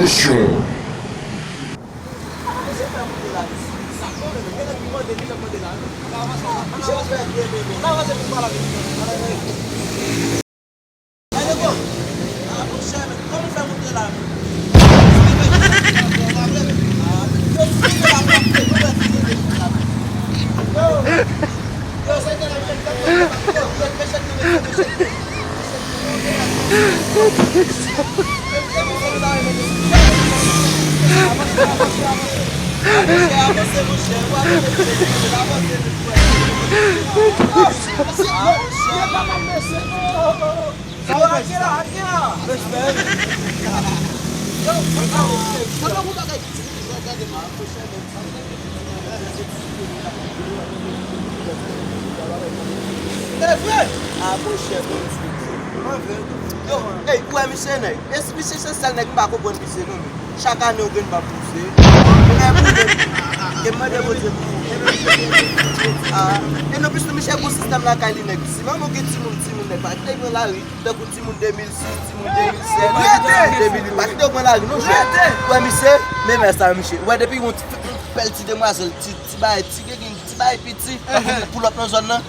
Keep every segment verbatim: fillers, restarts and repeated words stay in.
Mission. E vre! A monchè, bon Dye. Yo, ey, ou wè misye nèg? E si misye se sèl nèg m pa konprann misye non, men chak ane yon grenn pap pouse. Mwen gen pwoblèm. Ke m mande Bondye pou ou. Ah, e non plis tou misye gon sistèm lakay li nèg. Si manman gen timoun, timoun nèg pa kite pran lari. Tankou timoun de mil sis, timoun de mil sèt, timoun de mil uit, pa kite yo pran lari non, frè. Ou wè misye, men mè sa, misye. Ou wè depi yon ti, yon bèl ti demwazèl, ti, ti bagay, ti gengin, ti bagay piti, pou lòt nan zòn nan.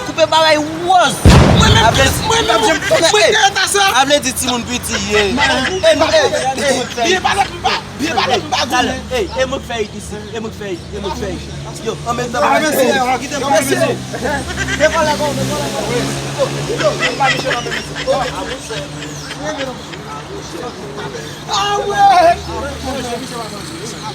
Koupe bagay wòz. Mwen menm, mwen menm, mwen menm, mwen te sa. A vle di timoun piti ye. E nou, e, e, byen pa lòt m pa, byen pa lòt m pa goumen. Ey, e mwen k fè it isi, e mwen k fè it. E mwen k fè yo. Yo, an menm tan, ah, mèsi, kite mwen, mèsi. Devan la, devan la. Yo, yo, yo, pa misye nan menm. Ah, wè.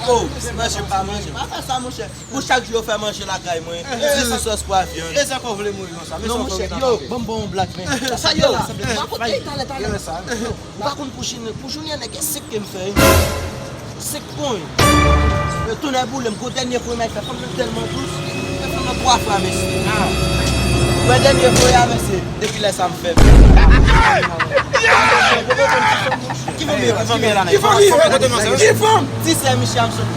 Oh, manje pa manje. Pa fè sa, monchè. Pou chak jou yo fè manje lakay mwen. Ti sou sòs pwa vyann. E sa k ou vle mouri konsa? Non, monchè, yo, ban m ba w yon blag, men. Sa yo la. Pa kote talè, talè. Ou pa konn pou jounen, pou jounen nèg e sik ke m fè. Sik pwen. Yo tounen boule m, gwo dènye fwe m fè fanm nan tèlman dous. Fè fanm nan twa fwa, mesye. Mwen dènye fwe a, mesye. Depi lè sa m fè. Ki fanm ye? Ki fanm ye la, nèg? Ki fanm? Ki fanm? Ti sè misye a m sot.